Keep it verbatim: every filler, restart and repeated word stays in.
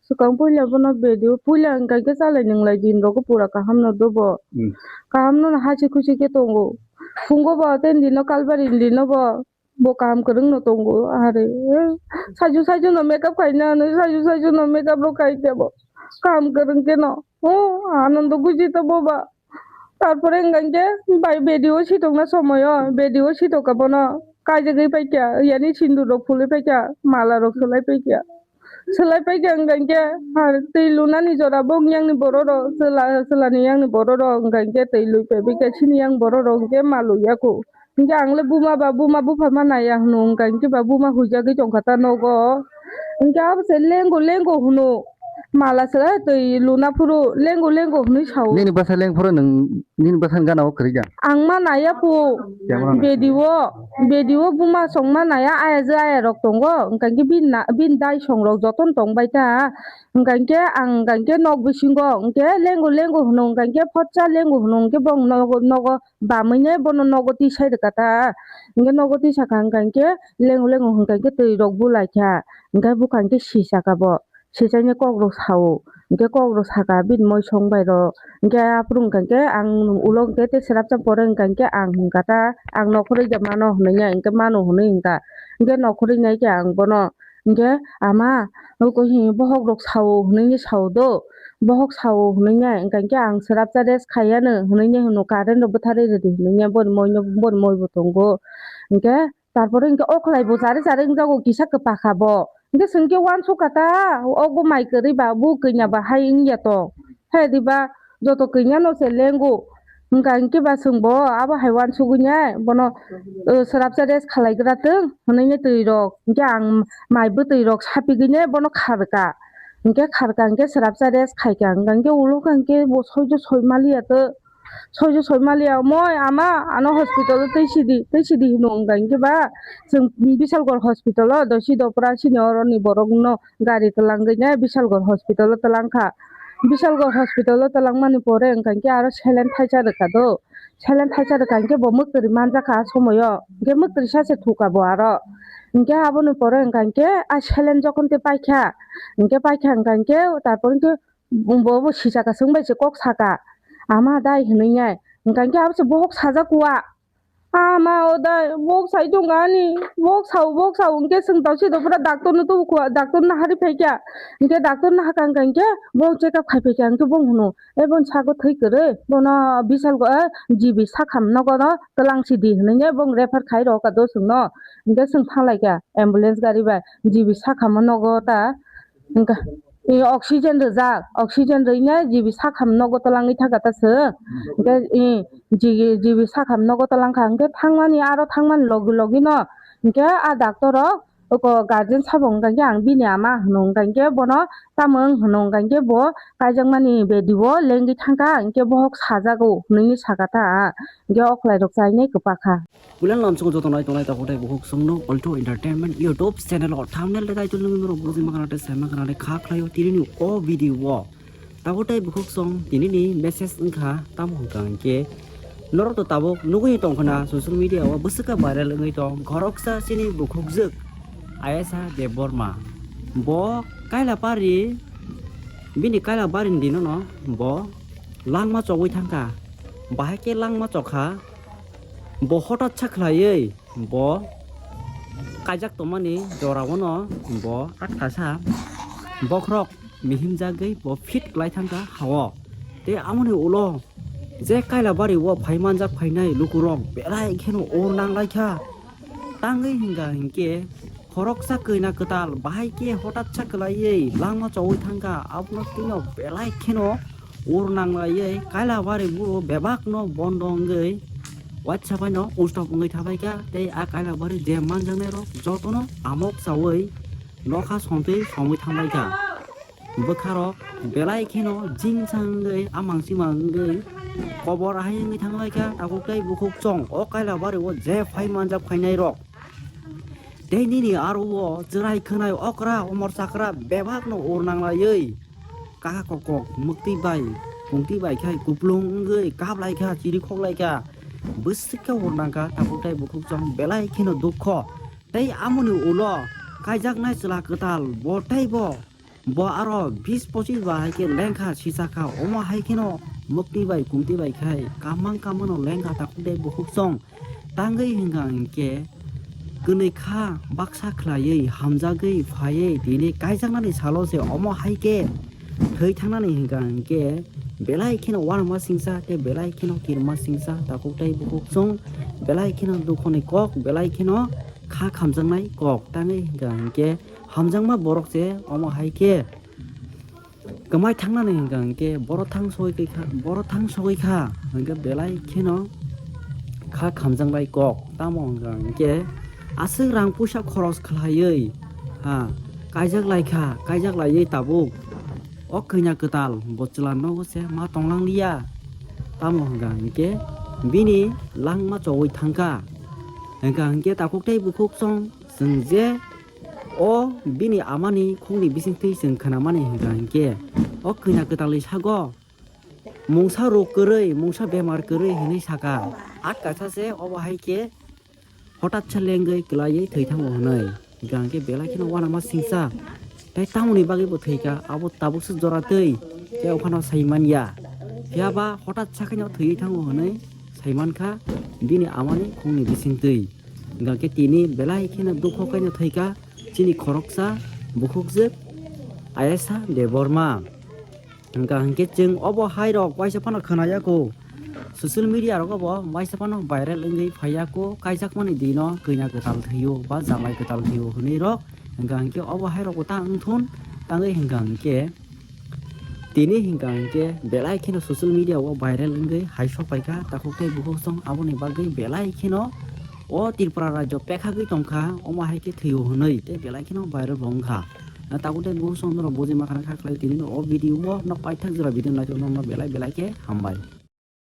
Swkang puila bono bedi o, puila hwnkha khe chalai nwnglai din rogo pura kaham no dobo. Hmm. Kaham no hasi khusi khe tongo. Phungo bo ten dino kalbari dino bo, bo kaham kwrwng no tongo. Are, saijo saijo no makeup khaina hwnwi, saijo saijo no makeup rok khai khe bo kaham kwrwng khe no. O, Anando buji to boba. Tarpore hwnkha khe bai bedi o sitokna somoyo, bedi o sitoka bono kaijagwi paikha, yani sindur rok phulwi paikha, mala rok swlai paikha. Swlai paikha hwnkha khe, ha, twi lunani jora bo wng yang ni borok rok, chwla, chwla ni yang ni borok rok hwnkha khe twi lui paibai kha, chini yang borok rok hwnkhe ma lui ya kho. Hwnkhe ang le buma ba, buma bupha ma nai ya hwno, hwnkha hwnkhe ba buma huijagwi tongkha ta nogo. Hwnkhe abo se lengo lengo hwno, mala se twi luna phuru lengo lengo hwnwi sao. Nini bwsa leng phuru nwng, nini bwsa ni gana o kwrwi da? Ang ma nai ya phu. Kemra nai? Bedi o, bedi o buma song ma nai ya, aya je aya rok tongo, hwnkha hwnkhe bini na, bini dai song rok jotono tong bai ta. Hwnkha hwnkhe ang hwnkha hwnkhe nok bisingo hwnkhe lengo lengo hwno, hwnkha hwnkhe photsa lengo hwno, hwnkhe bo nogo, nogo bamwi ne bono nogo tisai rwkha ta. Hwnkhe nogo tisakha hwnkha hwnkhe lengo lengo hwnkha hwnkhe twi rok bulai kha. Hwnkhe bwkha hwnkhe sisaka bo. Sisaini kok rok sao. Hwnkhe kok rok saka bini moisong bai rok. Hwnkhe aphuru hwnkha hwnkhe ang ulo hwnkhe tei swrapsa pore hwnkha hwnkhe ang hwnkha ta. Ang nokhorwi ja mano hwnwi ya hwnkhe mano hwnwi hwnkha. Hwnkhe nokhorwi nai khe ang bono. Hwnkhe ama, oko hi bohok rok sao hwnwi sao do, bohok sao hwnwi nai, hwnkha hwnkhe ang swrapsa rest khai yano hwnwi nai hwno, current rok bwtharwi rwdi hwnwi nai, boni moi no, boni moi bo tongo. Hwnkhe tarpore hwnkhe o khlai bo chari chari wngjago kisa kwpakha bo. Hwnkhe chwng khe uansukha ta, obo mai kwrwi ba, bo kanya ba hai wngya tong. Hai diba joto kanya no se lengo. Hwnkha hwnkhe ba chwng bo abo hai uansugwi nai bono, uh, swrapsa rest khalaigra twng hwnwi nai twi rok. Hwnkhe ang mai bwtwi rok sapigwi nai bono kharwkha. Hwnkhe kharwkha hwnkhe swrapsa rest khaikha. Hwnkha hwnkhe ulo kha hwnkhe bo soijo soi maliya to. Soijo soi maliya, "Moi ama, ano hospital o twi sidi, twi sidi," hwno hwnkha hwnkhe ba chwng Bishalgarh hospital o dosi dopra sini oroni borok no gari twlangwi nai Bishalgarh hospital o twlangkha. Bishalgarh hospital o twlangmani pore hwnkha hwnkhe aro saline thaisa rwkha do. Saline thaisa rwkha hwnkhe bo mwktwrwi manjakha a somoyo. Hwnkhe mwktwrwi sa se thukha bo aro. Hwnkhe aboni pore hwnkha hwnkhe a saline jokhon tei paikha. Hwnkhe paikha hwnkha hwnkhe tarpor hwnkhe bo, bo sisaka chwng bai se kok saka. Ama dai hwnwi nai. Hwnkha hwnkhe abo se bohok sajak kua. Ama o dai, bok sai tongkha ani, bok sao, bok sao, hwnkhe chwng tausi do pura doctor no tubu kha, doctor no hari phaikha, hwnkhe doctor no hakha hwnkha hwnkhe bo check up khai phaikha, hwnkhe bo hwno, "E, boni sago thwi kwrwi, bono Bishalgarh, eh, G B Sakham nogo no twlang sidi," hwnwi bo refer khai rwkha do chwngno, hwnkhe chwng thanglaikha ambulance gari bai G B Sakham o nogo ta. Hwnkha, i oxygen rwjak, oxygen rwina G B Sakham nogo twlangwi thangkha ta chwng. Hwnkhe i G B, G B Sakham nogo twlangkha, hwnkhe thangmani, aro thangmani logi logi no, hwnkhe a doctor rok oko guardian sabo hwnkha khe ang bini ama hwno, hwnkha khe bono tamo wng hwno, hwnkha khe bo kaijakmani bedi o lengwi thangkha, hwnkhe bohok sajago hwnwi sakha ta, hwnkhe o khlai rok chainai kwpakha. Puila lamsongo joto nai tongnai tabuk tei bukhuk songno Alto Entertainment YouTube channel o thumbnail de title nungwi norok buji makhana tei sai makhana tei kha khlaio tinini o video o. Tabuk tei bukhuk song tinini message wngkha tamo hwnkha hwnkhe norok to tabuk nugwi tongkhna social media o bwswk khe viral wngwi tong khoroksa chini bukhukjwk Ayasa Debbarma. Bo Kailapari, bini Kailapari ni dino no bo langma chogwi thangkha. Bahai khe langma chokha. Bo hotat sa khlaiwi bo kaijak tongmani jorao no bo athasa bokhorok mihimjagwi bo fit klai thangkha ha-o. Tei amoni ulo je Kailabari o phai manjak phainai lukurok belai kheno ur nanglaikha. Tangwi hwnkha hinkhe khoroksa kwina kwtal bahai khe hotat sa kwlaiwi langma chogwi thangkha, abono twino belai kheno ur nanglaiwi Kailabari buro bebakno bondo wngwi waisa baino ustop wngwi thabaikha tei a Kailabari je manjaknairok jotono amok chawi nokha sontwi somwi thangbaikha. Bwkharok belai kheno jingsang wngwi amang chimang wngwi kobor ahai wngwi thangbaikha tabuk tei bukhuk chong o Kailabari o je phai manjak phainairok. Tei nini aro o chwrai khwnai okra omor chakra bebakno ur nanglaiwi kaka kokok mwktwi bai kungtwi bai khai kuplung wngwi kaplaikha chirikhok laikha. Bwswk khe ur nangkha tabuk tei bukhuk chong belai kheno dukho. Tei amoni ulo kaijaknai chwla kwtal bo teibo Bo aro bis pochis ba hai khe lengkha, sichakha, omo hai kheno mukti bai kumti bai khai kamang kamano lengkha takhuk tei bukhuk chwng. Tangwi hwnkha hwnkhe kwnwi kha baksa khwlaiwi hamjagwi phaiwi tini kaijaknani salo se omo hai khe thwi thangnani hwnkha hwnkhe belai kheno uanama singcha tei belai kheno kirima singcha takhuk tei bukhuk chwng belai kheno dukhoni kok belai kheno kha khamjaknai kok tangwi hwnkha hwnkhe hamjakma borok se omo hai khe kwmai thangnani hwnkha hwnkhe borok thang sogwi kha, borok thang sogwi kha hwnkhe belai kheno kha khamjaknai kok tamo hwnkha hwnkhe aswk rang puisa khoros khlaiwi ha kaijak lai kha, kaijak laiwi tabuk o kanya kwtal bo chwla nogo se ma tonglang liya tamo hwnkha hwnkhe bini langma chowui thangkha hwnkha hwnkhe takhuk tei bukhuk chwng chwng je o bini amani khungni bisingtwi chwng khnamani hwnkha hwnkhe o kanya kwtalni sago mungsa rok kwrwi, mungsa bemar kwrwi hinwi saka. At kaisa se obo hai khe hotat sa lengwi kwlaiwi thwi thango hwnwi. Hwnkha hwnkhe belai kheno uanama singcha. Tei tamoni bagwi bo thwikha, abo tabukse jora twi tei ophano sai manya. Phiya ba hotat sa khaino thwi thango hwnwi sai mankha bini amani khungni bisingtwi. Hwnkha hwnkhe tini belai kheno dukho khaino thwikha chini khoroksa bukhukjwk Ayesha Debbarma. Hwnkha hwnkhe chwng obo hai rok waisa phano khwnaya kho. Social media rogo bo waisa phano viral wngwi phaiya kho, kaijakmani dino kanya kwtal thwio ba jamai kwtal thwio hwnwi rok. Hwnkha hwnkhe obo hai rok bo ta wngthun tangwi hwnkha hwnkhe tini hwnkha hwnkhe belai kheno social media o viral wngwi hai sok paikha takhuk tei bukhuk chwng aboni bagwi belai kheno o Tripura rajyo pekhagwi tongkha omo hai khe thwio hwnwi tei belai kheno viral bo wngkha. Tabuk tei bukhuk chwng norok bujima khana kha khlai tini o video o nok paithak jora video naitokno belai belai khe hambai.